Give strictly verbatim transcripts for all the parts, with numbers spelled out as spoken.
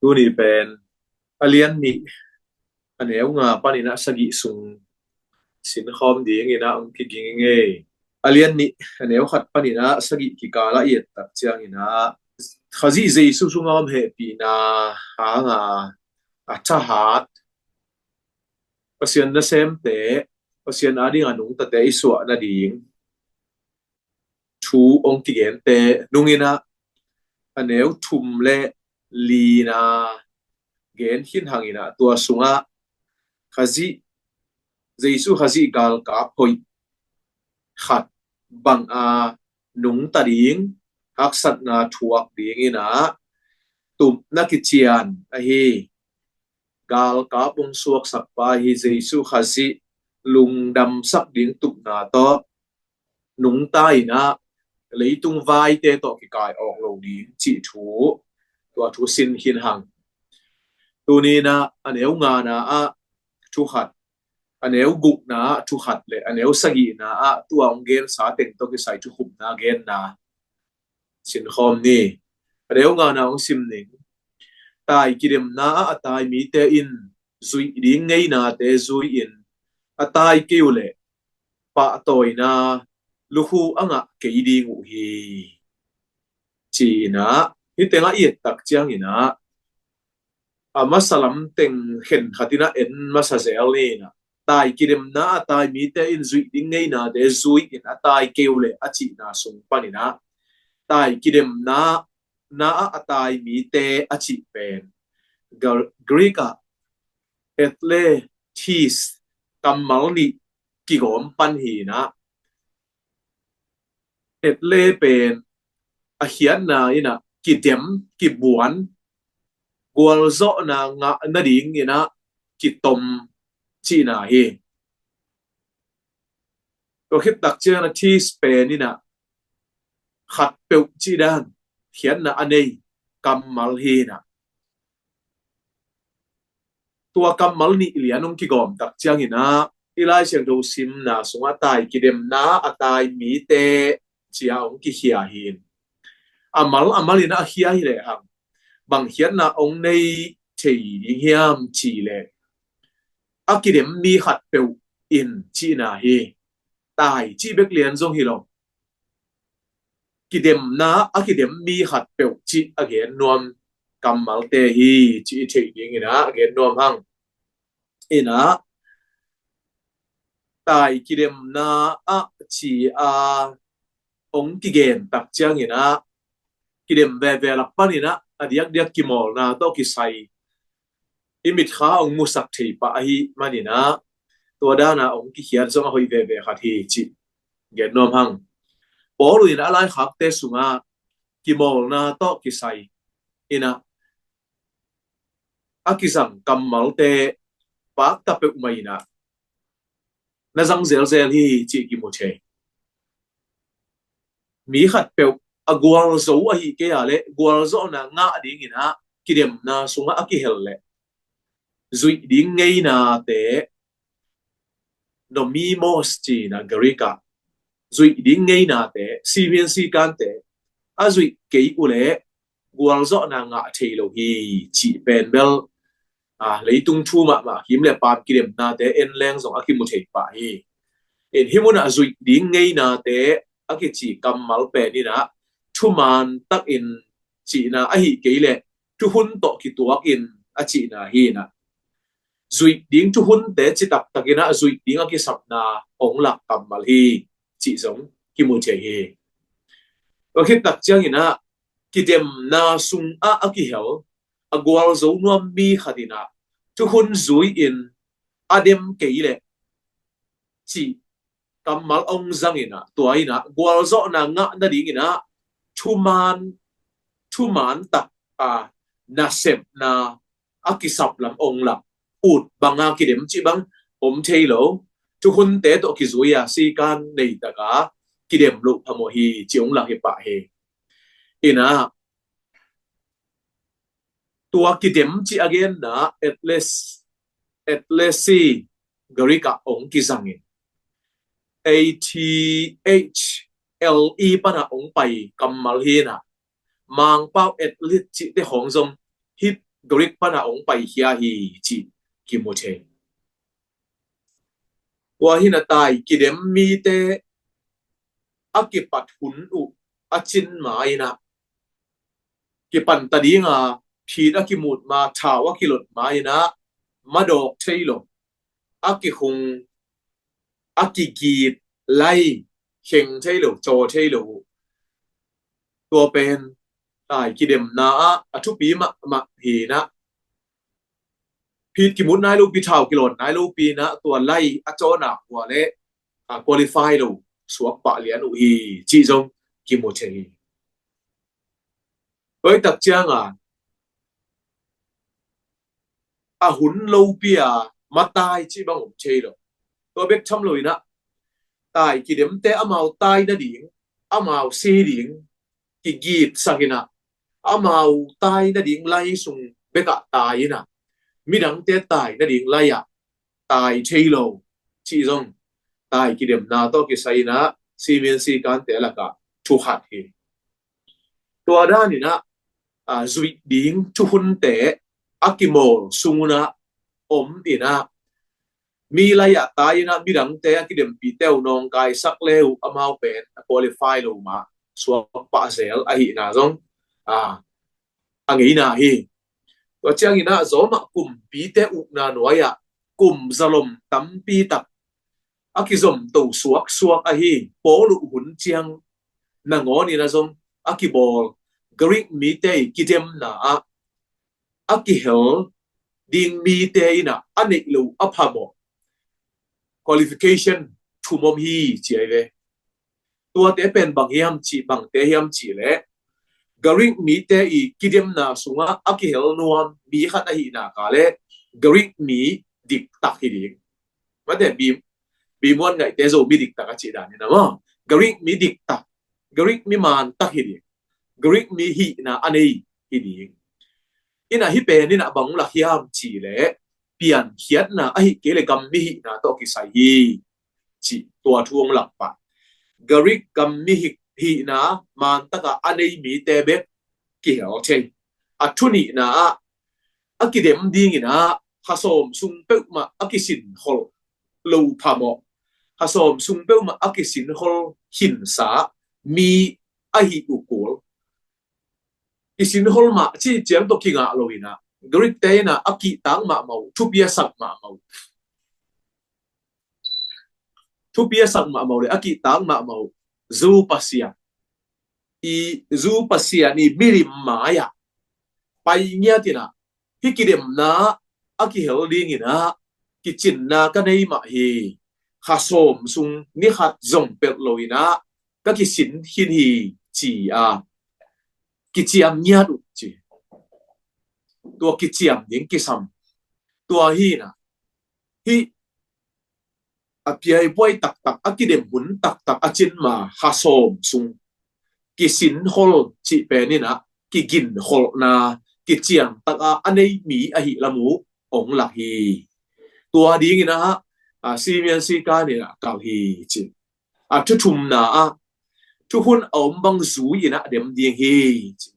Tuni pen a lian nih a neu nga panin ah sagih sung sinkhawm dingin ah hong kiging ing ei. A lian nih a neu khat panin ah sagih kikal ah i et tak ciangin ah Khazih Jesu sungah om hehpihna hanga a thahat Pasian nasemte, Pasian ading a nungtate i suah nading thu hong kigente nungin ah a neu thum le lina gen khin hangin ah tua sungah Khazih, Jesu Khazih galkap hoih khat banga nungta ding, haksatna thuak dingin ah tupna kician ahi galkap hong suaksak pa hi Jesu Khazih lungdamsak ding tupna tawh nungta in ah leitung vaite tawh kikai awk lo ding cih thu, tua thu sin khin hang. Tuni in ah a neu ngana ah thu khat, a neu gukna ah thu khat le a neu sagihna ah tua hong gensa teng tawh kisai thukhupna genna sinkhawm ni. A neu ngana hong sim ning. Tai kidemna ah a tai mite in zuih ding ngeinate zui-in a tai kei uh leh pahtawina lukhu a ngah kei ding uh hi, ci-in ah hih tengah i et tak ciangin ah a masa lam teng khen khat in ah en masa zel ni in ah tai kidemna a tai mite in zuih ding ngeinate zui-in a tai kei uh leh a cihna sung panin ah tai kidemna na ah a tai mite a cih pen Greek ah eklesis kammal nih kigawm pan hi in ah ekle pen a khiatna in ah kidem, kibuan, gualzawhna ngah nadingin ah kitom cihna hi. Tua khit tak ciangin ah tis pen in ah khat peuh cih dan khiatna a nei kammal hi in ah tua kammal nih lian hong kigawm tak ciangin ah i Lai Siangtho simna sungah tai kidemna a tai mite ci-a hong kikhia hi in a mal a mal in ah a khia hi lehang bang khiatna hong nei thei ding hiam cih leh a kidem mi khat peuh in cihna hi. Tai cih bek lian zong hi lo, kidemna a kidem mi khat peuh cih a gen nuam kammalte hi cih i theih dingin ah a gen nuam hang. In ah tai kidemna ah ci-a hong kigen tak ciangin ah kidem veve lak panin ah a diakdiak kimawlna tawh kisai i mitkha hong musak thei pah ahih manin ah tua dan a hong kikhiat zong a hoih veve khat hi cih gen nuam hang. Paul in a laikhakte sungah kimawlna tawh kisai in ah a kizang kammalte pakta peuhmah in ah na zang zelzel hi cih kimu thei. Mi khat peuh a gualzo ahih kei a leh gualzawhna ngah dingin ah kidemna sungah a kihel leh zuih ding ngeinate, nomimos ci-in ah Greek ah zuih ding ngeinate, simin sikante a zuih kei uh leh gualzawhna ngah thei lo hi cih pen bel leitung thu mahmah kim le pam kidemnate en leng zong a kimu thei pah hi. In hih munah zuih ding ngeinate a kici kammal pen in ah thuman takin cihna ahih kei leh thuhun tawh kituakin a cihna hi in ah zuih ding thuhunte citak takin ah zuih ding a kisapna hong lak kammal hi cih zong kimu thei hi. Tua khit tak ciangin ah kidemna sungah a kihel a gualzo nuam mi khat in ah thuhun zui-in a dem kei leh cih kammal hong zang in ah tua in ah gualzawhna ngah nadingin ah thuman, thuman tak a nasepna a kisap lam hong lak ut banga kidem cih bang om thei lo. Thuhunte tawh kizui a sikan nei taka kidem loh phamawh hi cih hong lak hi pah hi. In ah tua kidem cih a genna eklesis, eklesis Greek ah hong kizangin A T H L E pana hong pai kammal hi in ah Mangpau eklesis cihte khawng zong hih Greek pana ong paikhia hi ci kimu thei. Tua hi na tai kidem mite a kipat hun uh a cin ma ina kipanta dinga phit a kimut ma thau a kilot ma ina madawk thei lo a kihung a kigit lai kheng thei lo caw thei lo uh. Tua pen tai kidemna ah a thupi mahmah hi na phit kimut nai lo pi thau kilon nai lo pi na tua lai a cawna kua le a qualify lo suak pah lian uh hi cih zong kimu thei hi. Tua hi tak cianga a hun lopi a matai cih bang om thei lo. Tua bek tham lo ina tai kidemte amau tai nading amau si ding kigit sak ina amau tai nading lai sung bekah tai ina midangte tai nading lai ah tai thei lo cih zong tai kidemna tawh kisai ina simin sikante lakah thukhat hi. Tua dan ina a zuih ding thuhunte a kimawl sung una om ina mi lai ah tai ina midangte a kidempite uh nawngkaisak le uh amau pen a qualify lo ma suak pah zel ahihna zong a a ngeina hi. Tua ciangin ah Roma kumpite ukna nuai ah kum zalom tampi tak a kizomto suaksuak ahi Paul uh hun ciang nangawnin a zong a kibawl Greek mite i kidemna ah a kihel ding mite in ah a neih lo a phamawh qualification thum om hi ci ahi ve. Tuate pen bang hiam cih bangte hiam cih leh Greek mite i kidemna sungah a kihel nuam mi khat ahihna ka leh Greek mi diktak hi ding. Mate bi bimuan ngaihte Zomi diktak a cih danin a maw Greek mi diktak, Greek mi mantak hi ding. Greek mi hihna a nei hi ding. In ah hih pen in ah bang lak hiam cih leh piankhiatna ahih kei leh gam mi hihna tawh kisai hi cih tua thu hong lak pah. Greek gam mi hihna mantak a a nei mite bek kihel thei. A thunihna ah a kidem dingin ah khasawm sung peuhmah a kisinholh lo phamawh, khasawm sung peuhmah a kisinholh khinsa mi ahi uh kul. Kisinholh mah cih ciang tawh kingah lo in ah Greek te in ah a kihtak mahmah uh, thupi a sak mahmah uh. Thupi a sak mahmah uh le a kihtak mahmah uh zu Pasian i zu Pasian i milim mai-ah pai ngiat in ah hih kidemna a kihel dingin ah kicinna ka nei mah hi. Khasawm sung ni khat zong pelh lo in ah ka kisin khin hi ci a kiciam ngiat uh ci. Tua kiciam ding kisam tua hi in ah hih a piaipuai taktak a kidem hun taktak a cin ma khasawm sung kisinholh cih pen in ah kiginholhna kiciantak a a nei mi ahi lam uh ong lak hi. Tua dingin ah a simian sikan in ah kal hi ci. A thuthumna ah thuhun a om bang zui in ah dem ding hi ci.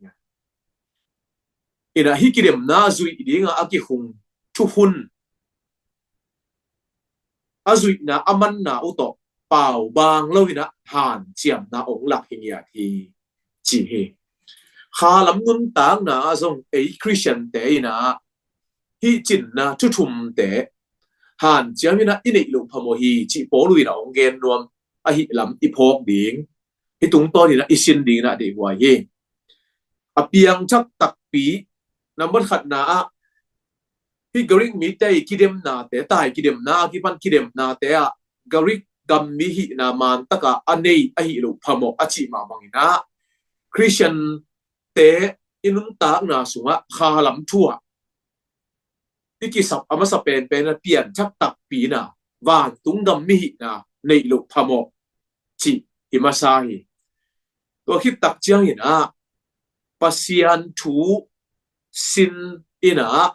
In ah hih kidemna zuih ding ah a kihung thuhun a zuihna a manna uh tawh pau bang lo in ah hanciamna ong lak hi ngiat hi ci hi. Khalam nuntakna ah zong ei Christian te in ah hih cinna thuthumte hanciam in ah i neih loh phamawh hi cih Paul in ah ong gen nuam ahi lam i phawk ding. Hih tungtawn in ah i sin ding in ah deihhuai hi. A piangthak takpi nambat khatna ah hih Greek mite i kidemnate tai kidemna a kipan kidemnate ah Greek gam mi hihna mantak a a nei ahi loh phamawh a cih mah bangin ah Christian te i nuntakna sungah khalam thu ah i kisap a masa penpen a pianthak takpi na vantung gam mi hihna neih loh phamawh cih hi masa hi. Tua khit tak ciangin ah Pasian thu sin in ah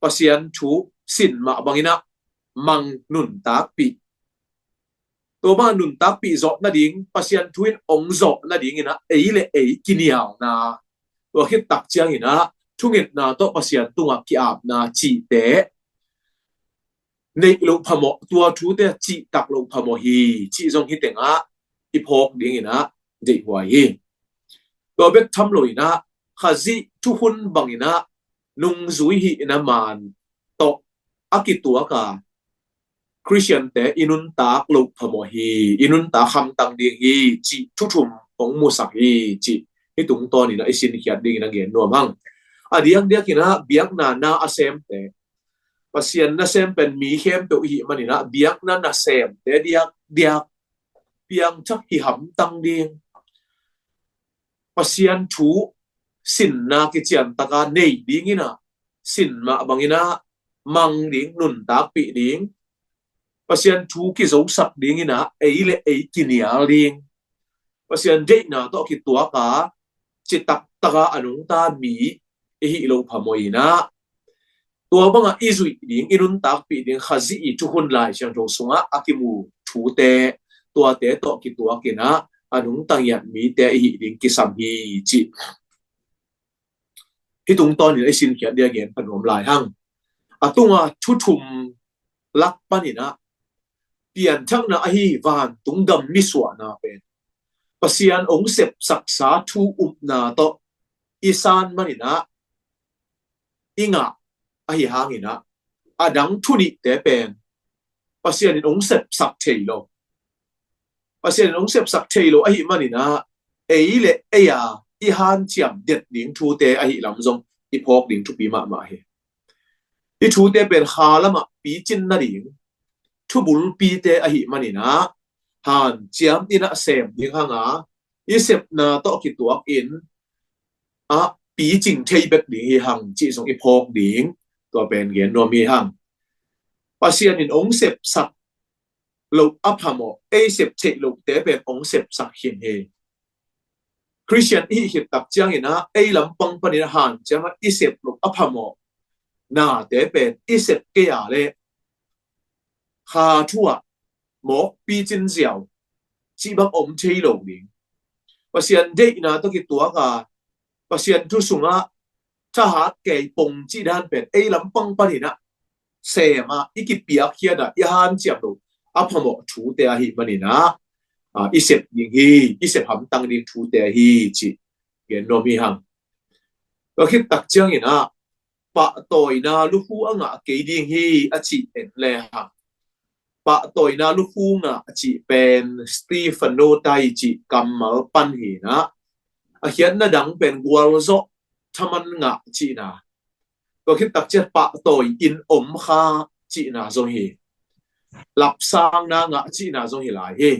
Pasian thu sin mah bangin ah mang nuntakpih. Tua bang nuntakpih zawh nading Pasian thu in ong zawh nadingin ah ei le ei kinialna tua khit tak ciangin ah thungetna tawh Pasian tungah ki-apna cihte neih loh phamawh, tua thute cihtak loh phamawh hi, cih zong hi tengah i phawk dinginah deihhuai hi. Tua bek tham loinah Khazih thuhun banginah nungzui hihna man tawh a kituaka Khristiante i nuntak loh phamawh hi, i nuntak hamtang ding hi, cih thuthum hong musak hi, cih hi tungtawninah i sinkhiat dingin a gen nuam hang. A diakdiakinah biakna na a semte, Pasian nasem pen mi khempeuh ihih maninah biakna nasemte diakdiak piangthak hi hamtang ding. Pasian thu sinna kiciantaka nei dinginah sin mah banginah mang ding, nuntakpih ding. Pasian thu kizosak dinginah ei le ei kinial ding. Pasian deihna tawh kituaka citaktaka a nungta mi i hih loh phamawh inah tua bangah i zuih ding, i nuntakpih ding Khazih i thuhun Lai Siangtho sungah a kimu thute, tuate tawh kituakinah a nungta ngiat mite i hih ding kisam hi, cih hi tungtawnin i sinkhiat dia gen phanuam lai hang. A tunga thuthum lak paninah pianthakna ahi vantung gam nisuahna pen Pasian hong sepsaksa thu upna tawh i san maninah i ngah ahi hanginah a dang thunihte pen Pasian in hong sepsak thei lo. Pasian in hong sepsak thei lo ahi maninah ei le ei a i hanciam det ding thute ahi lam zong i phawk ding thupi mahmah hi. I thute pen kha lamah picin nading thubulpite ahi maninah hanciam inah sem ding hanga i sepna tawh kituakin a picing thei bek ding hi hang, cih zong i phawk ding tua pen gen nuam hi hang. Pasian in hong sepsak loh a phamawh, ei sep theih lohte pen hong sepsak khin hi. Khristian i hih khit tak cianginah ei lampang panin hanciam a i sep loh a phamawh nate pen i sep kei a le kha thu ah mawk picin ziau cih bang om thei lo ding. Pasian deihna tawh kituaka Pasian thu sungah thahat kei pong cih dan pen ei lampang paninah sem a i kipiakkhiat a i hanciam lo a phamawh thute ahi maninah i sep ding hi, i sep hamtang ding thute ahi, cih gen nuam hi hang. Tua khit tak cianginah pahtawina lukhu a ngah kei ding hi a cih en le hang. Pahtawina lukhu ngah a cih pen Stefano tai cih kammal pan hinah a khiatna dang pen gualzawh thaman ngah cihna. Tua khit tak ciat pahtawi in om kha cihna zong hi. Lapsangna ngah cihna zong hi lai hi.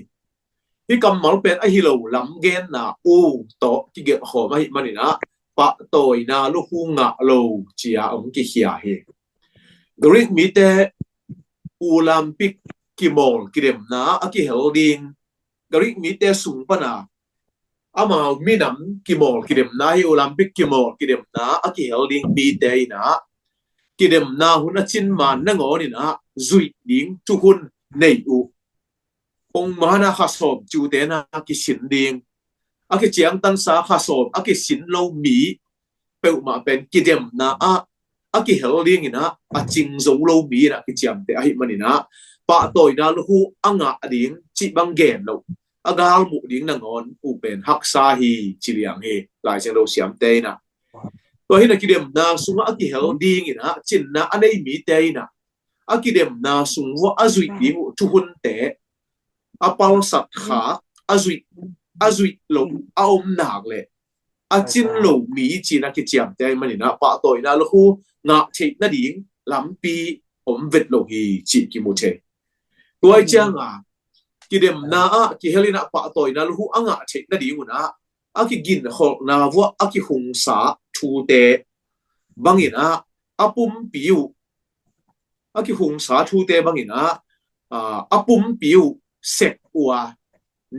Hih kammal pen ahi lo lam genna uh tawh kigelh khawm ahi maninah pahtawina lukhu ngah lo cia hong kikhia hi. Greek mite Olympic kimawl kidemna a kihel ding, Greek mite sung pana amau minam kimawl kidemna hi, Olympic kimawl kidemna a kihel ding mite inah kidemna hun a cin man nangawn inah zuih ding thuhun nei uh. Kong mana kha sawm ciute na kisin ding, a kiciangtansa kha sawm a kisin lo mi peuhmah pen kidemna ah a kihel dinginah a cing zo lo mi inah kiciamteh ahi maninah pahtawina lukhu a ngah ding cih bang gen lo a galmuh ding nangawn uh pen haksa hi ci liang hi Lai Siangtho siamte inah. Tua hinah kidemna sungah a kihel dinginah cinna a nei mite inah a kidemna sung vuah a zuih ding uh thuhunte a palsat khak a zuih, a zuih lo a om nak le a cin lo mi cina kiciamte ahi maninah pahtawina lukhu ngah theih nading lampi om vet lo hi cih kimu thei. Tua i cianga kidemna ah kihel inah pahtawina lukhu a ngah theih nading unah a kiginkholhna vuah a kihungsa thute banginah a pumpi uh a kihungsa thute banginah a pumpi uh sek uh a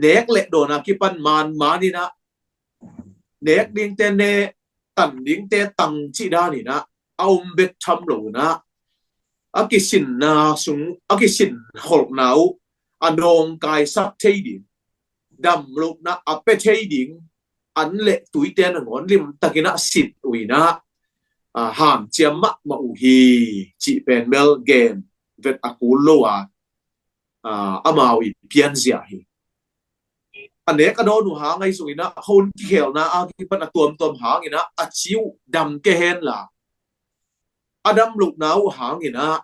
nek le dawna kipan manman inah nek dingte ne, tan dingte tang cih daninah a om bek tham lo unah a kisinna sung a kisin holhna uh a nawngkaisak thei ding, damlohna a pia thei ding an le tuite nangawn limtakinah sit uh inah hanciam mahmah uh hi, cih pen bel gen vet a kul lo a, amau i pianzia hi. A nek a dawn uh hang ahi zongin ah, hon kikhelna a kipan a tuamtuam hangin ah, a ci uh dam kei hen la, a dam lohna uh hangin ah,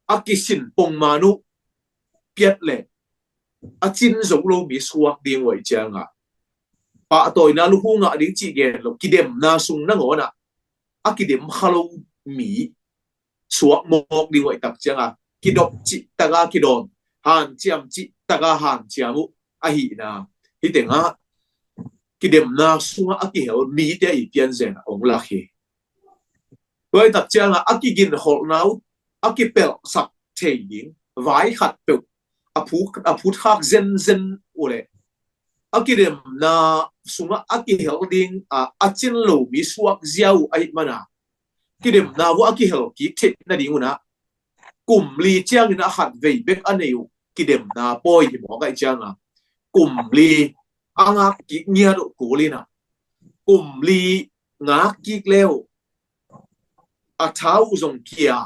a kisin pongman uh piat le a cin zo lo mi suak ding uh ahih ciangah, pahtawina lukhu ngah ding cih gen lo, kidemna sung nangawn ah a kidem kha lo mi suak mawk ding uh ahih tak ciangah, kidop cih taka kidawm, hanciam cih taka hanciam uh ahihna, hih tengah kidemna sungah a kihel mite i pianzen a hong lak hi. Tua ahih tak ciangah a kiginkholhna uh a kipelhsak thei ding vai khatpeuh a phut, a phutkhak zenzen uh leh, a kidemna sungah a kihel ding a, a cin lo mi suak zia uh ahih mana, kidemna uh a kihel kik theih nading un ah, kum li ciangin a khat vei bek a nei uh kidemna pawi hi mawk ahih ciangah, kum li a ngak kik ngiat uh kul in ah, kum li ngak kik le uh a tha uh zong kia,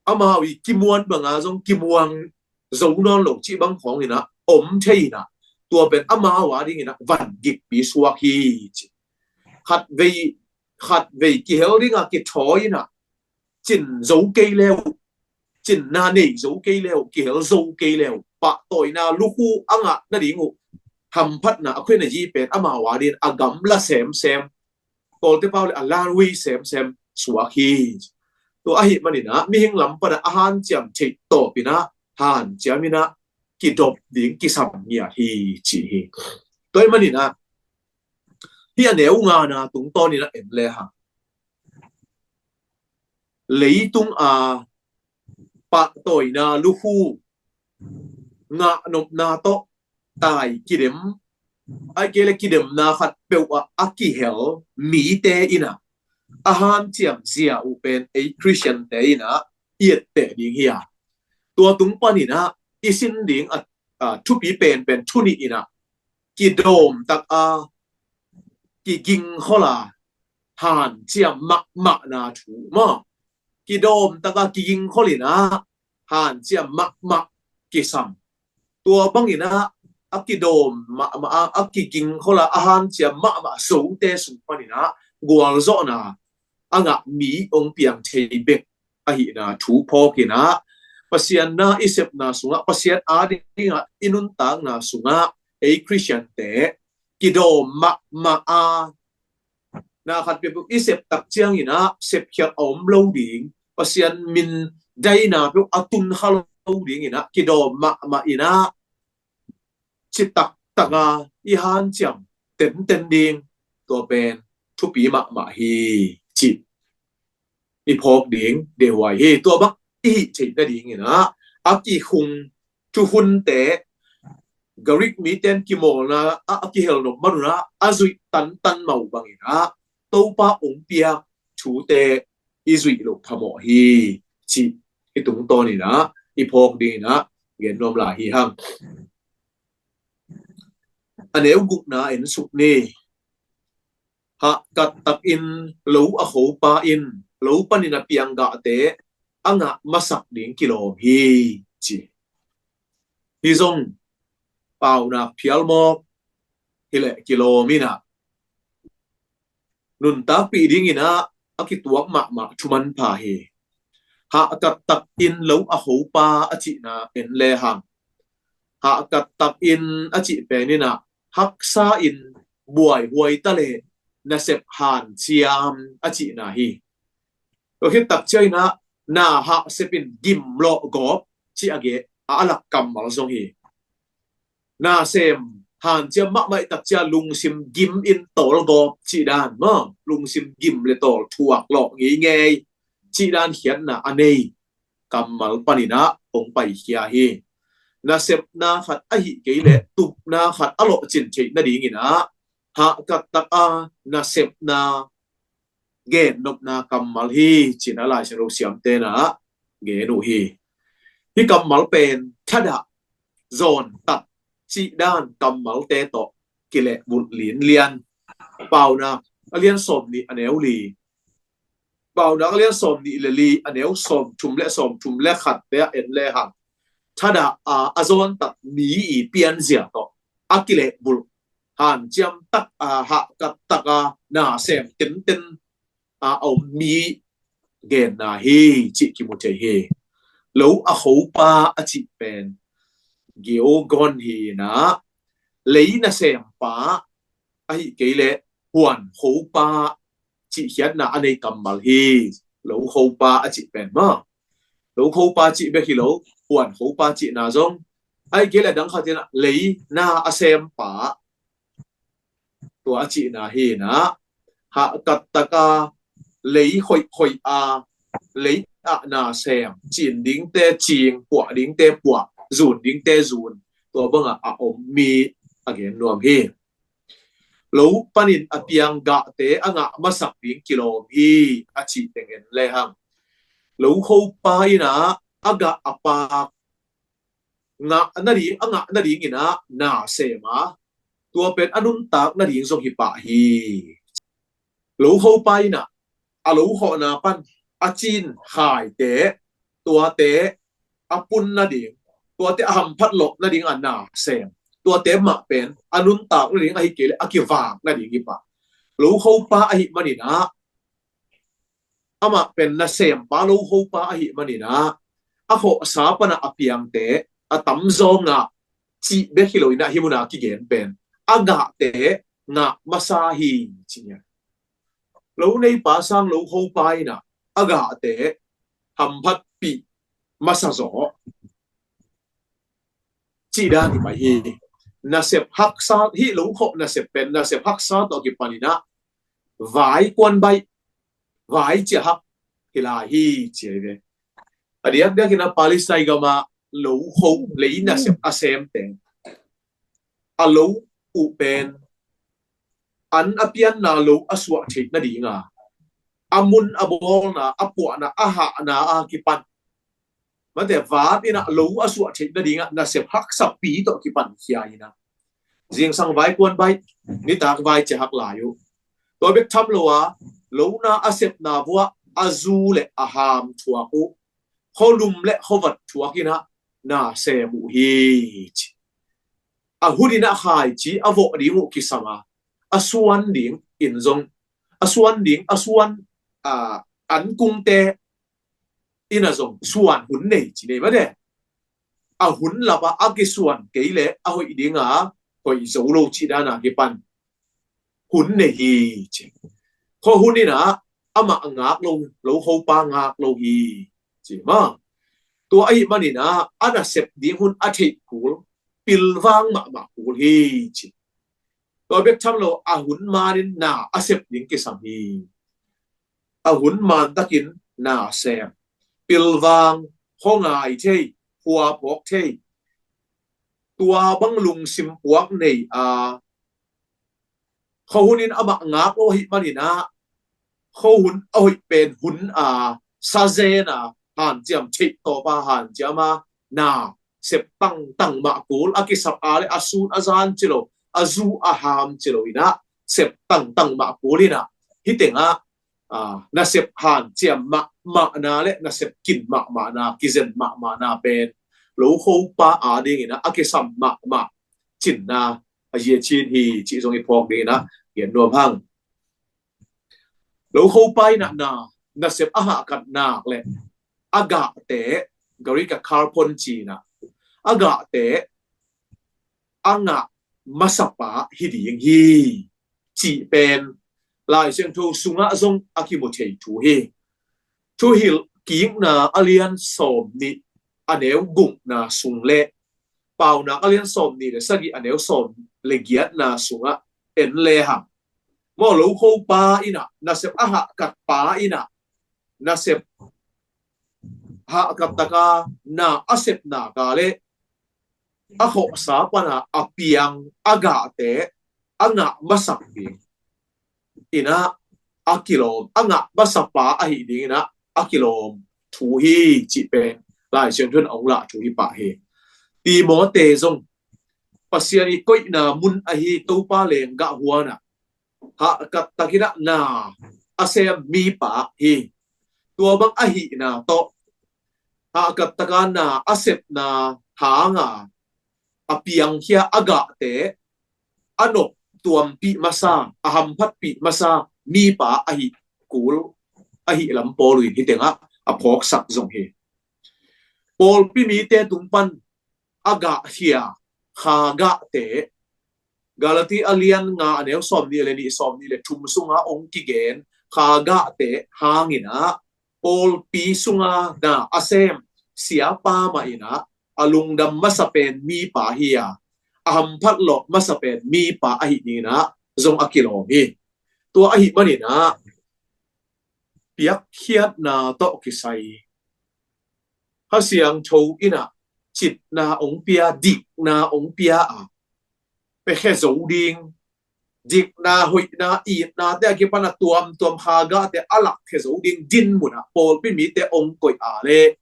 amau i kimuan banga zong kimuang zo nawn lo cih bang khawngin ah om thei in ah, tua pen amau a dingin ah van gikpi suak hi ci. Khat vei, khat vei kihel ding a kithawi in ah, cin zo kei le uh, cinna nei zo kei le uh, kihel zo kei le uh, pahtawina lukhu a ngah nading uh hamphatna a khuina zi pen amau a dingin a gamla semsem, Kawlte pau le a lanvui semsem suak hi. Tua ahih manin ah mihing lam pan ah a hanciam theih tawpin ah hanciam in ah kidop ding kisam ngiat hi ci hi. Tua ahih manin ah hih a neu ngana tungtawnin ah en le hang, leitung a pahtawina lukhu ngah nopna tawh tai kidem, ahih kei leh kidemna khatpeuh ah a kihel mite in ah a hanciam zia uh pen ei Khristiante in ah i etteh ding hi a, tua tung panin ah i sin ding a, a thupi penpen thu nih in ah, kidawm tak a kigingkhol a hanciam mahmahna thu maw, kidawm tak a kigingkhol in ah hanciam mahmah kisam. Tua bangin ah a kidawm mahmah a, a kigingkhol a, a hanciam mahmah zote sung panin ah gualzawhna a ngah mi hong piang thei bek ahihna thu phawkin ah, Pasian na i sepna sungah, Pasian adingah i nuntakna sungah ei Khristiante kidawm mahmah a, na khat peuhpeuh i sep tak ciangin ah sepkhiat a om lo ding, Pasian min daina peuh a tun kha lo dingin ah kidawm mahmah in ah, citaktak a i hanciam tenten ding, tua pen thupi mahmah hi cih i phawk ding deihhuai hi. Tua bang i hih theih nadingin ah a kikhung thuhunte, Greek miten kimawlna ah a kihelnop manun ah a zuih tantan mah uh bangin ah Topa hong piak thute i zuih loh phamawh hi cih i tungtawnin ah i phawk dingin ah gen nuam lai hi hang. A neu gukna en suk ni. Hahkat takin lo a khopa in lo panin a piang gahte a ngah masak ding kilawm hi ci. Hih zong paunak phial mawk hileh kilawm in ah, nuntakpih dingin ah a kituak mahmah thu manpha hi. Hahkat takin lo a khopa a cihna en le hang, hahkat takin a cih pen in ah haksa in buaihuai ta leh nasep hanciam a cihna hi. Tua khit tak ciangin ah na hahsep in gim lawh gawp cih a geh a, a lak kammal zong hi. Na sem hanciam mahmah i tak ciang lungsim gim in tawl gawp cih dan maw, lungsim gim le tawl thuak lawh ngeingei cih dan khiatna a nei kammal panin ah hong paikhia hi. Nasepna khat ahih kei leh tupna khat a lawhcin theih nadingin ah hahkat tak a nasepna gennopna kammal hi cih in ah Lai Siangtho siamte in ah gen uh hi. Hih kammal pen thadah, zawntat cih dan kammalte tawh kilehbulh linlian. Paunak a lian sawm nih a neu li. Paunak a lian sawm nih le li, a neu sawm thum le sawm thum le khat te ah en le hang, thadah a, a zawn tak mi i pianzia tawh a kilehbulh hanciam tak a, hahkat tak a, na sem tenten a, a om mi genna hi cih kimu thei hi. Lo a khopa a cih pen Giogon hi na, lei nasempa ahi kei leh huan khopa cih khiatna a nei kammal hi. Lo khopa a cih pen maw, lo khopa cih bek hi lo, huan khopa cihna zong ahi kei leh dang khat in ah lei na a sempa, tua a cihna hi na, hahkat taka lei khoih khoih a, lei ah na sem, cin dingte cing, puah dingte puah, zun dingte zun, tua bangah a om mi a gen nuam hi. Lo panin a piang gahte a ngah masak ding kilawm hi a cih teng en le hang, lo khopa in ah a gah a paak ngah nading, a ngah nading in ah na sem a, tua pen a nuntak nading zong hi pah hi. Lo khopa in ah a lo khawhna pan a cin khaite, tuate a pun nading, tuate a hamphat loh nading a na sem, tuate mah pen a nuntak nading ahi kei leh a kivak nading hi pah. Lo khopa ahi manin ah, amah pen nasempa lo khopa ahi manin ah, a khawhsa pan a piangte a tamzaw ngah cih bek hi lo in ah, hih mun a kigen pen a gahte ngah masa hi ci hi. Lo neipa sang lo khopa in ah a gahte hamphatpih masa zaw cih dan hi mai hi. Nasep haksa, hih lo khawh nasep pen nasep haksa tawh kipan in ah vai kuan baih, vai ciahak hi lai hi ci hi ve. A diakdiak in ah Palestine gam ah lo kho, lei nasep a semte a lo uh pen an a pianna lo a suah theih nading a, a mun a bawlna, a puahna, a hahna a kipan, mate, vat in ah lo a suah theih nading ah nasep haksapi tawh kipan khia in ah, zingsang vai kuan baih, nitak vai ciahak lai uh. Tua bek tham lo a, lo na a sepna vuah a zu le a ham thuak uh, khualum le khuavat thuak in ah na sem uh hi ci. A hun in ah khaici a vawh ding uh kisam a, a suan ding in zong, a suan ding, a suan, a, ankungte in ah zong suan hun nei ci nei mate. A hun lap a a kisuan kei leh a hoih ding a, hoih zo lo cih dan a kipan hun nei hi ci. Khuahun in ah amah ngak lo, lo khopa ngak lo hi ci maw. Tua ahi manin ah a nasep ding hun a theih kul, pilvang mahmah kul hi ci. Tua bek tham lo a hun manin na a sep ding kisam hi. A hun man takin na sem, pilvang, khuangai thei, khuaphawk thei, tua bang lungsim puak nei a, khuahun in amah ngak lo ahi manin ah, khuahun a hoih pen hun a, sazen a, hanciam theih tawp a hanciam a, na sep tangtang mah kul, a kisap a le a sun a zan ci lo, a zu a ham ci lo in ah sep tangtang mah kul in ah, hih teng ah, a, nasep hanciam mahmahna le nasep kin mahmahna, kizen mahmahna pen lo khopa a ding in ah a kisam mahmah cinna a zia cin hi cih zong i phawk ding in ah gen nuam hang. Lo khopa in ah na, nasep a hahkat nak le a gahte, Greek a karpon ci in ah, a gahte a ngah masapa hi ding hi cih pen Lai Siangtho sungah zong a kimu thei thu hi. Thuhilhkikna a lian sawm nih a neu gukna sung le Paunak a lian sawm nih le sagih a neu sawm le giatna sungah en le hang, maw, lo khopa in ah, nasep a hahkat pa in ah, nasep hahkat taka na a sep nak a le a khawhsa pana a piang a gahte a ngah masak ding in ah a kilawm, a ngah masapa ahi ding in ah a kilawm thu hi cih pen Lai Siangtho in a hong lah thu hi pah hi. Timote zong Pasian i koihna mun ahi Topa lenggah huan ah hahkat takin ah na a sem mipa hi. Tua bang ahihna tawh hahkat taka na a sepna hanga a piangkhia a gahte a nop tuampih masa, a hamphatpih masa mipa ahi kul ahi lam Paul in hih tengah a phawksak zong hi. Pawlpi mite tung pan a gahkhia kha gahte, Galati a lian nga a neu sawmnih le nih, sawmnih le thum sunga ong kigen kha gahte hangin ah pawlpi sunga na a sem siapa mah in ah a lungdam masa pen mipa hi a, a hamphat lawh masa pen mipa ahi dingin ah zong a kilawm hi. Tua ahi manin ah piakkhiatna tawh kisai Kha Siangtho in ah citna ong pia, dikna ong pia a, pia khia zo ding, dikna, hoihna, itnate a kipan a tuamtuam kha gahte a lak khia zo ding din munah pawlpi mite ong koih a leh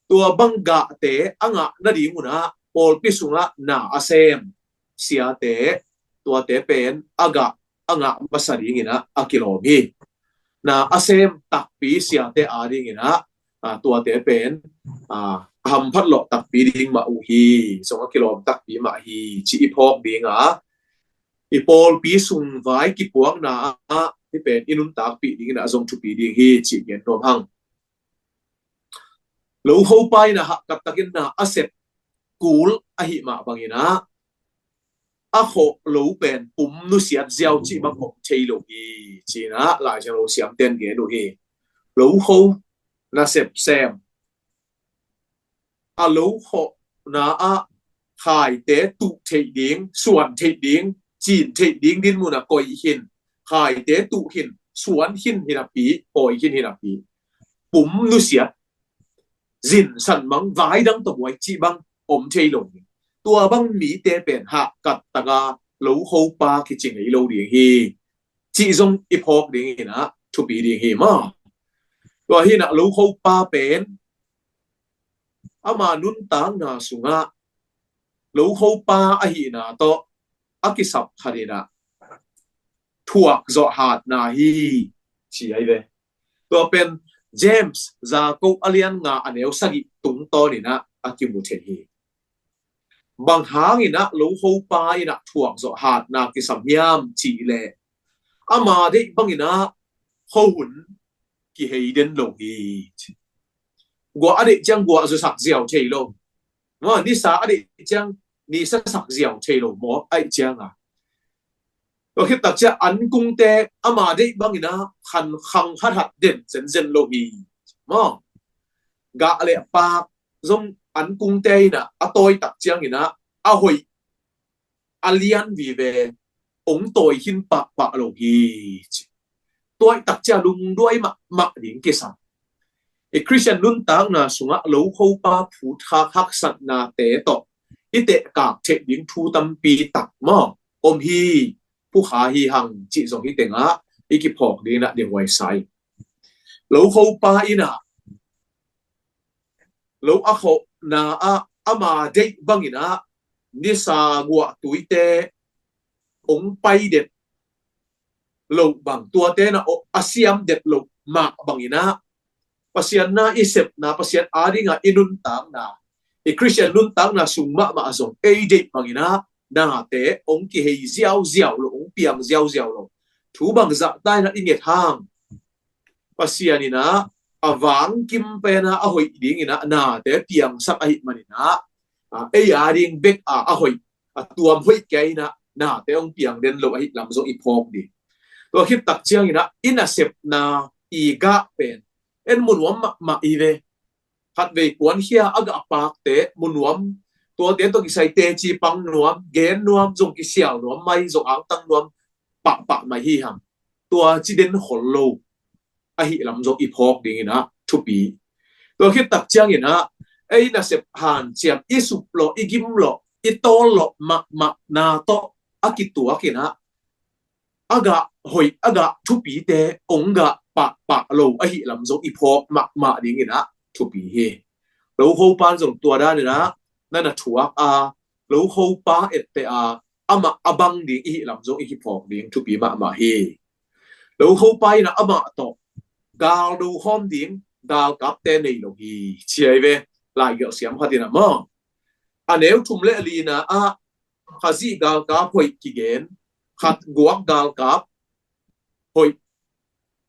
tua bang gahte a ngah nading unah pawlpi sungah na a sem siate, tuate pen a gah a ngah masa dingin ah a kilawm hi. Na a sem takpi siate a dingin ah, a, tuate pen, a, a hamphat lawh takpi ding mah uh hi, zong a kilawm takpi mah hi, ci i phawk ding a, i pawlpi sung vai kipuakna ah hih pen i nuntakpih dingin ah zong thupi ding hi, ci gen nuam hang. Lohopa in ah hahkat takin na a sep kul ahi mah bangin ah a khawh lo pen pum nusiat ziau cih bang om thei lo hi, ci-in ah Lai Siangtho siamten gen uh hi. Loho nasep sem a lo khawhna ah khaite tuh theih ding, suan theih ding, cin theih ding din munah koih hin, khaite tuh hin, suan hin hinapi, pawi hin hinapi, pum nusiat, zin sanmang, vai dang tawh buai cih bang om thei lo hi. Tua bang mite pen hahkat taka lohopa kici ngei lo ding hi, cih zong i phawk dingin ah thupi ding hi maw. Tua hi-in ah lohopa pen ama nuntakna sungah lohopa ahihna tawh a kisap khat in ah thuak zawh hatna hi, ci ahi ve. Tua pen James, Jakob a lian nga a neu sagih tungtawn in ah a kimu thei hi. Bang hangin ah lohopa in ah thuak zawh hatna kisam hiam cih leh ama deih bangin ah khuahun kihei den lo hi. Guah a deih ciang guah zusak ziau thei lo. Maw, nisa a deih ciang nisa sak ziau thei lo maw, aih ciang a. Tua khit tak ciang ankungte ama deih bangin ah khan khang hathat den zenzen lo hi. Maw, gah le pak zong ankungte in ah a tawi tak ciangin ah a hoih a lian vive ong tawi khin pahpah lo hi, ci. Tawi tak ciang lungduai mahmah ding kisam. I Khristian nuntakna sungah lohopa phutkhak haksatnate tawh i tehkak theih ding thu tampi tak maw om hi, phukha hi hang cih zong hih tengah i kiphawk dingin ah dehuai sa hi. Lohopa in ah lo a khawhna ah ama deih bangin ah nisa guah tuite ong pai det loh bang, tuate na a siam det loh mah bangin ah Pasian na i sepna, Pasian adingah i nuntakna, i Khristian nuntakna sung mahmah zong ei deih bangin ah nate ong kihei ziauziau lo, ong piang ziauziau lo. Thu bang zahta in ah i nget hang. Pasian in ah a vangkim pen ah a hoih dingin ah nate piangsak ahih manin ah, a, ei ading bek a, a hoih, a tuam hoih kei in ah nate ong piang den lo ahih lam zong i phawk ding. Tua khit tak ciangin ah i nasepna i gah pen en mu nuam mahmah hi ve. Khatvei kuankhia a gah pakte mu nuam, tuate tawh kisai teci pang nuam, gen nuam, zong kisial nuam mai, zong angtang nuam pahpah mai hi hang. Tua ci den khol lo ahih lam zong i phawk dingin ah thupi. Tua khit tak ciangin ah ei nasep hanciam, i suplawh, i gimlawh, i tawllawh mahmahna tawh a kituakin ah a gah hoih, a gah thupite ong gah pahpah lo ahih lam zong i phawk mahmah dingin ah thupi hi. Lohopa in zong tua danin ah na na thuak a, lohopa etteh a, amah a bang ding i hih lam zong i kiphawk ding thupi mahmah hi. Lohopa in ah amah tawh galdo khawm ding galkapte nei lo hi, ci ahi ve. Laigelh siam khat in ah maw, a neu thum le a lina ah Khazih galkap hoih kigen, khat guak galkap hoih,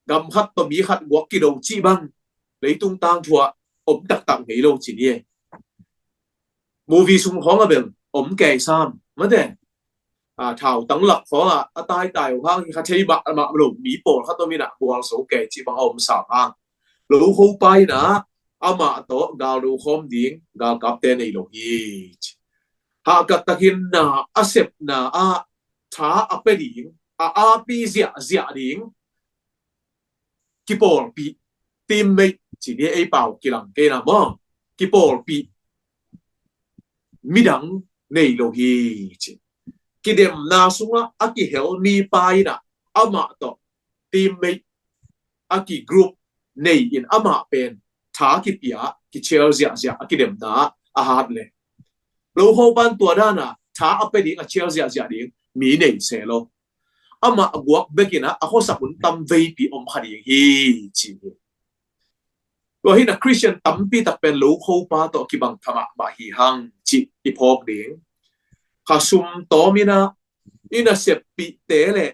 gam khat tawh mi khat guak kido cih bang leitung tangthu ah om taktak ngei lo ci ni. Movie sung khawng a bel om kei sam mate. A, thau tang lak khawng ah a taitai uh hang hi kha thei mahmah lo mi pawlkhat om in ah gualzo kei cih bang a om sam hang, lo khopa in ah amah tawh galdo khawm ding galkapte nei lo hi, ci. Hahkat takin na a sepna ah tha a pia ding, a api ziahziah ding kipawlpih, teammate ci ni, ei pau kilang kei na maw, kipawlpih midang nei lo hi, ci. Kidemna sungah a kihel mipa in ah amah tawh teammate, a ki group nei in amah pen tha kipia, kichel ziahziah a kidemna a hat le, lo khopan tua dan a tha a pia ding, a chel ziahziah ding mi nei se lo. Amah a guak bek in ah a khuasak hun tam veipi om kha ding hi, ci hi. Tua hi in ah Christian tampi tak pen lo khopa tawh kibang tha mahmah hi hang cih i phawk ding. Kha sum tawm in ah i naseppihte le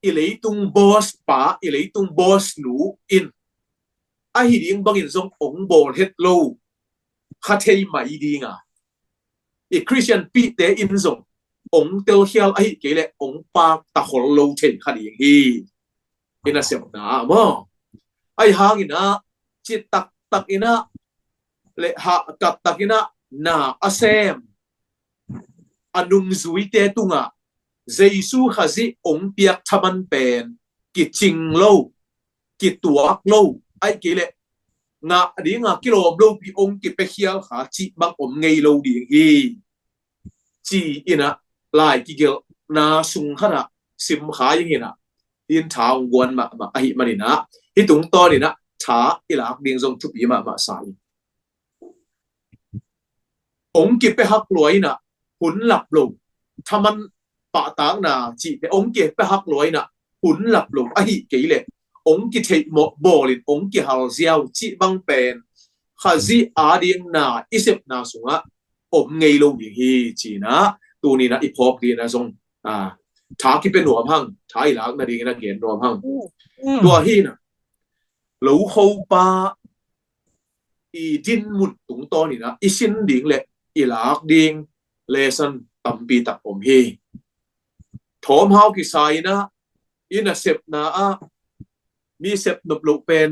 i leitung boss pa, i leitung boss nu in ahi ding bangin zong ong bawl het lo kha thei mai ding a, i Christian pihte in zong ong telkhial ahi kei leh ong pak ta khol lo thei kha ding hi. I nasepna ah maw, ahi hangin ah cih taktak in ah le hahkat takin ah na a sem a nungzuite tungah Jesu Khazih ong piak thaman pen kicing lo, kituak lo, ahi kei leh ngah dinga kilawm lopi ong kipiakhial kha cih bang om ngei lo ding hi, ci in ah lai kigelhna sung khat ah sim kha ing in ah, in tha ong guan mahmah ahi manin ah hih tungtawn in ah tha i lak ding zong thupi mahmah sa in. Ong kipia hak lua in ah hun lap lo, thaman pahtakna cihte ong kipia hak lua in ah hun lap lo ahi kei leh ong kitheihmawh bawl in ong kihal ziau cih bang pen Khazih ading na i sepna sungah om ngei lo ding hi, ci in ah tuni in ah i phawk ding in ah zong tha kipia nuam hang, tha i lak nading in ah gen nuam hang. Tua hi in ah lo khopa i dinmun tungtawn in ah i sin ding le i lak ding lesson tampi tak om hi. Thawmhau kisai in ah i nasepna ah mi sep nop loh pen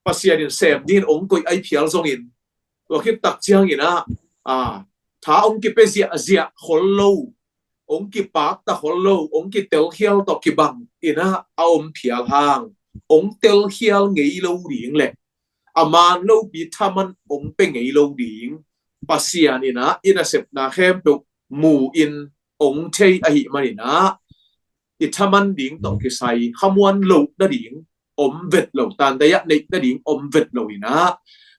Pasian in sem dingin ong koih ahi phial zongin, tua khit tak ciangin ah tha ong kipia ziahziah khol lo, ong kipak ta khol lo, ong kitelkhial tawh kibang in ah a om phial hang, ong telkhial ngei lo ding le a man lopi thaman ong pia ngei lo ding Pasian in ah i nasepna khempeuh mu in ong thei ahi manin ah i thaman ding tawh kisai khamuan loh nading om vet lo, tandaih ah neih nading om vet lo in ah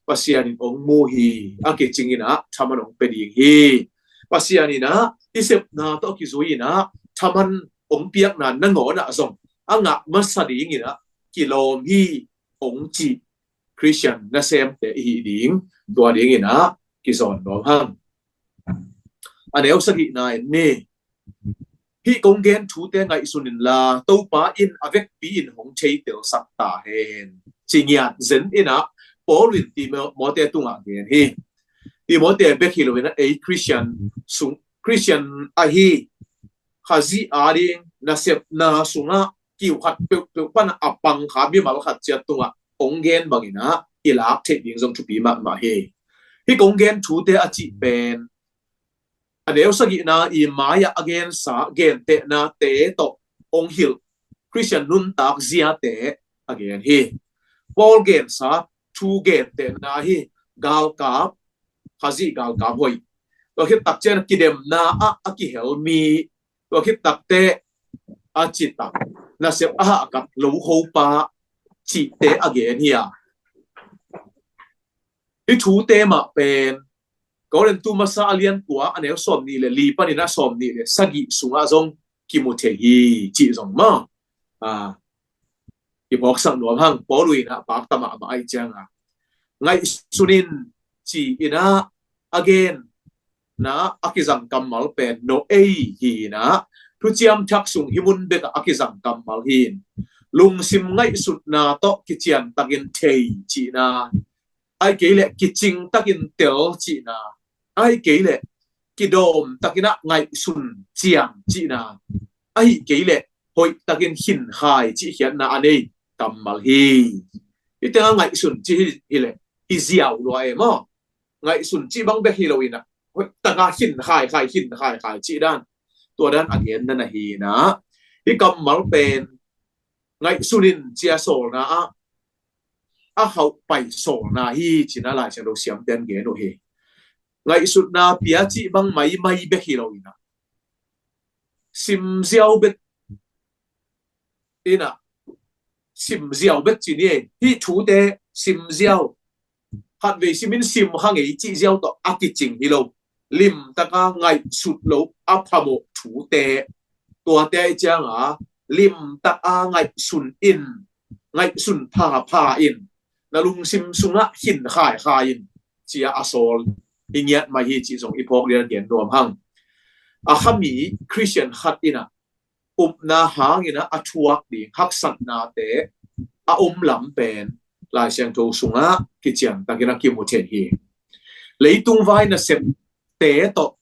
Pasian in ong mu hi, a kicing in ah thaman ong pia ding hi. Pasian in ah i sepna tawh kizui in ah thaman ong piakna nangawn ah zong a ngah masa ding in ah kilawm hi ong cih Christian nasemte i hi ding, tua ding in ah kizawn nuam hang. A neu sagihna en ni. Hih kong gen thute ngaihsun inla, Topa in a vekpi in hong theitel sak ta hen, ci ngiat zen in ah Paul in Timote tungah gen hi. Timote bek hi lo in ah ei Christian sung, Christian ahi Khazih ading nasepna sungah kiu khat peuhpeuh pan a pang kha mimal khat ciat tungah hong gen bangin ah i lak theih ding zong thupi mahmah hi. Hih kong gen thute a cih pen a neu sagihna i mai-ah a gensa gentehnate tawh hong hilh Christian nuntak ziate a gen hi. Paul gensa thu gentehna hi. Galkap, Khazih galkap hoih. Tua khit tak ciang kidemna ah a kihel mi, tua khit takte a citak, nasep a hahkat lo khopa cihte a gen hi a. Hih thute mah pen Korintu masa a lian kua a neu sawm nih le li panin a sawm nih le sagih sungah zong kimu thei hi cih zong maw. A, i phawksak nuam hang. Paul in ah pakta mahmah ahih ciangin, ngaihsun in ci-in ah a gen na a kizang kammal pen noei hi in ah, Thuciam Thak sung hih mun bekah a kizang kammal hi in, lungsim ngaihsutna tawh kiciantakin thei cihna, ahih kei leh kicingtakin tel cihna, ahih kei leh kidawmtakin ah ngaihsun ciang cihna, ahih kei leh hoihtakin khinkhai cihkhiatna a nei kammal hi. Hih tengah ngaihsun cih hi, hi leh i ziau lua e maw. Ngaihsun cih bang bek hi lo in ah, hoihtaka khinkhai khai, khinkhai khai cih dan, tua dan a genna na hi in ah, hih kammal pen ngaihsun in ci-a sawlna ah a khauhpai sawlna hi ci-in ah Lai Siangtho siamte'n gen uh hi. Ngaihsutna pia cih bang maimai bek hi lo in ah, simziau bek in ah, simziau bek ci ni e. Hih thute simziau, khatvei sim in sim kha ngei cih ziau tawh a kicing hi lo. Limtaka ngaihsut loh a phamawh thute, tuate ahih ciangin limtaka ngaihsun in, ngaihsun phapha in, na lungsim sungah khinkhai khai in ci-a a sawl i ngiat mai hi cih zong i phawk ding a gen nuam hang. A khami Khristian khat in ah upna hangin ah a thuak ding haksatnate a om lam pen Lai Siangtho sungah kiciantakin a kimu thei hi. Leitung vai nasepte tawh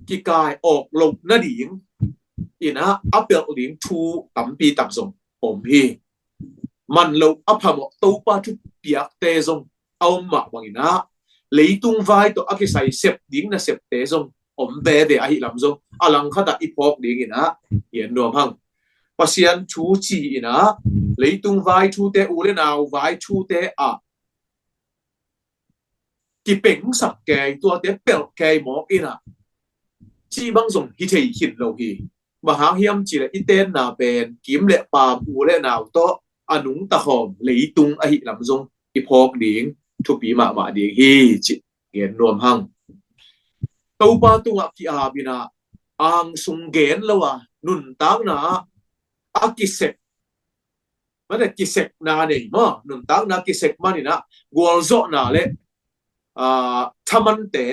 kikai awk loh nading in ah a pelh ding thu tampi tak zong om hi. Man loh a phamawh Topa thupiakte zong a om mah bangin ah, leitung vai tawh a kisai sep ding nasepte zong om veve ahih lam zong a langkhat ah i phawk dingin ah gen nuam hang. Pasian thu ci-in ah leitung vai thute, u le nau vai thute ah kipengsak kei, tuate pelh kei mawk in ah cih bang zong hi thei khin lo hi. Bang hang hiam cih leh i tenna pen kim le paam, u le nau tawh a nungta khawm leitung ahih lam zong i phawk ding thupi mahmah ding hi cih gen nuam hang. Topa tungah ki-ap in ah angsung gen lo a nuntakna ah a kisek, mate kisekna nei maw, nuntakna kisek man in ah gualzawhna le, aa, thamante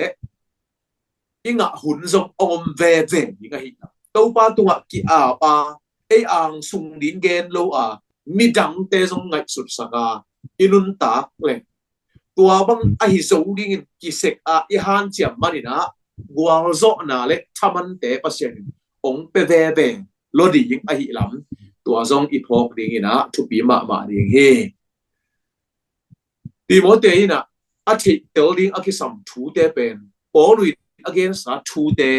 i ngah hun zong a om veve ding ahih lam. Topa tungah ki-ap a, ei angsung ding gen lo a, midangte zong ngaihsutsak a i nuntak leh, tua bang ahi zo dingin kisek a i hanciam man in ah gualzawhna le thamante Pasian in hong pia veve lo ding ahih lam, tua zong i phawk dingin ah thupi mahmah ding hi. Timoti in ah a theihtel ding a kisam thute pen Paul in a gensa thute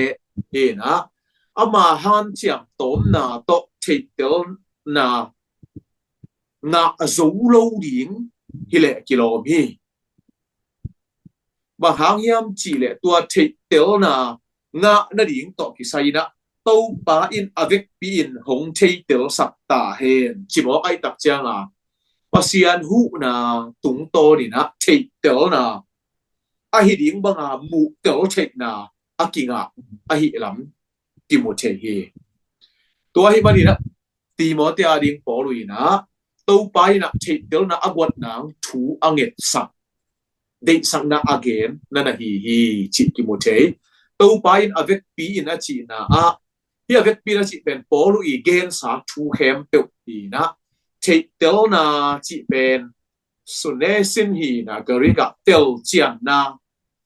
hi in ah, ama hanciam tawmna tawh theihtelna ngah zo lo ding hi leh kilawm hi. Bang hang hiam cih leh tua theihtelna ngah nading tawh kisai in ah Topa in a vekpi in hong theihtelsak ta hen ci mawk ahih tak ciangin Pasian huhna tungtawn in ah theihtelna ahi ding banga muhtel theihna a kingah ahih lam kimu thei hi. Tua ahih manin ah Timoti a ding Paul in ah Topa in ah theihtelna a guat nang thu a ngetsak, deihsakna a gen na na hi hi cih kimu thei. Topa in a vekpi in a cihna ah, hih a vekpi in a cih pen Paul i gensa thu khempeuh hi in ah, theihtelna cih pen sunesin hi in ah, Greek ah telcianna,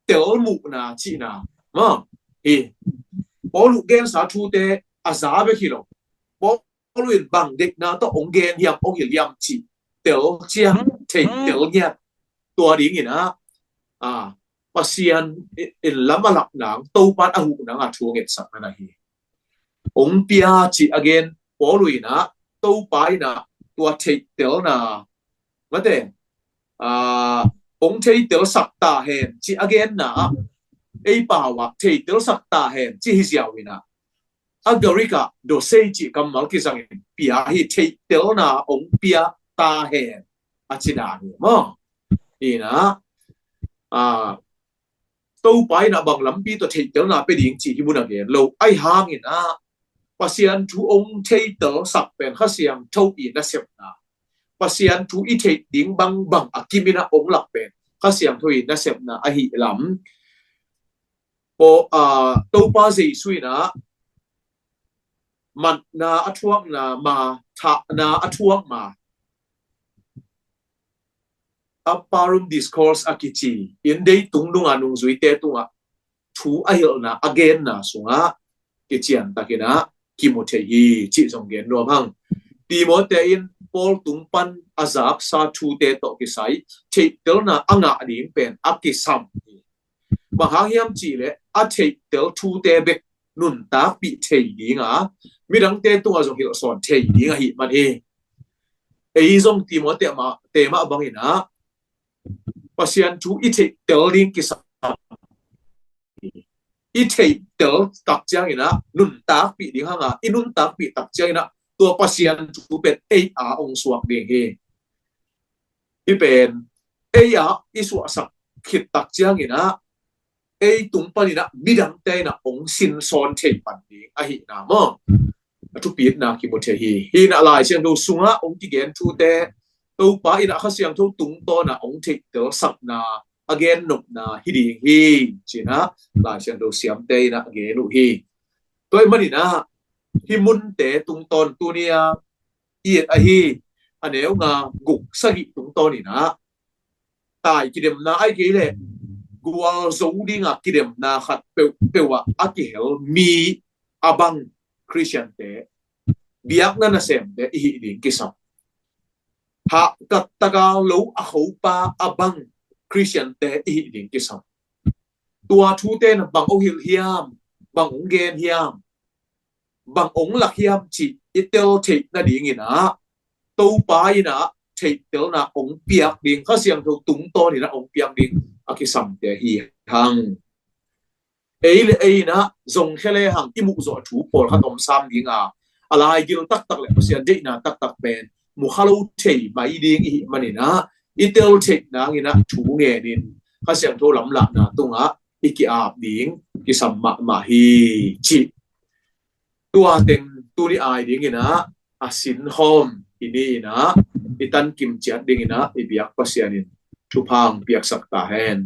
telmuhna cihna maw hi. Paul gensa thute a za bek hi lo. Paul in bang deihna tawh hong gen hiam, hong hilh hiam cih telcian, theihtel ngiat, tua dingin ah, a, Pasian in lam a lak nang, Topa in a huh nang a thu ngetsak na na hi. Hong pia cih a gen Paul in ah, Topa in ah tua theihtelna, mate, a, hong theihtelsak ta hen cih a genna ah, ei pau ah theihtelsak ta hen cih hi ziau in ah, a Greek ah dosei cih kammal kizangin pia hi, theihtelna hong pia ta hen a ci dan hi maw. Hi in ah, a, Topa in ah bang lampi tawh theihtelna pia ding cih hih mun a gen lo. Ahih hangin ah Pasian thu hong theihtelsak pen Kha Siangtho i nasepna, Pasian thu i theih ding bangbang a kimin ah ong lak pen Kha Siangtho i nasepna ahi lam. Paul, aa, Topa Jesu in ah matna a thuakna ma, thahna a thuak ma, Upper Room Discourse a kici in dei tung nunga nungzuite tungah thu a hilhna a genna sungah kician takin ah kimu thei hi cih zong gen nuam hang. Timote in Paul tung pan a zaksa thute tawh kisai theihtelna a ngah ding pen a kisam hi. Bang hang hiam cihleh a theihtel thute bek nuntakpih thei dinga midangte tungah zong hilhsawn thei ding ahi man hi. Ei zong Timote mah, te mah bangin ah Pasian thu i theihtel ding kisam. I theihtel tak ciangin ah nuntakpih ding hanga, i nuntakpih tak ciangin ah tua Pasian thu pen ei a ong suak ding hi. Hih pen ei a i suahsak khit tak ciangin ah ei tung panin ah midangte in ah ong sinsawn thei pan ding ahihna maw, a thupitna kimu thei hi. Hih in ah Lai Siangtho sungah ong kigen thute Topa in ah Kha Siangtho tungtawn ah ong theihtel sakna a gen nopna hi ding hi, ci-in ah Lai Siangtho siamte in ah gen uh hi. Tua ahih manin ah hih munte tungtawn tuni a i et ahi, a neu nga, guk, sagih tungtawn in ah tai kidemna ahih kei leh gualzo dinga kidemna khat peuhpeuh ah a kihel mi a bang Khristiante, biakna nasemte i hih ding kisam. Hahkat taka lo a khopa a bang Khristiante i hih ding kisam. Tua thute in bang ong hilh hiam, bang ong gen hiam, bang ong lak hiam cih i tel theih nadingin ah Topa in ah theihtelna ong piak ding, Kha Siangtho tungtawn in ah ong piak ding a kisamte hi hang. Ei le ei in ah zong khia lehang i muhzawh thu pawlkhat om sam dinga, a laigil taktak le Pasian deihna taktak pen mukha lo thei mai ding i hih manin ah i tel theih nangin ah thu ngenin Kha Siangtho lamlahna tungah i ki-ap ding kisam mahmah hi, cih tua teng tuni ai dingin ah a sinkhawm i ni in ah i tankim ciat dingin ah i biak Pasian in thupha ong piaksak ta hen.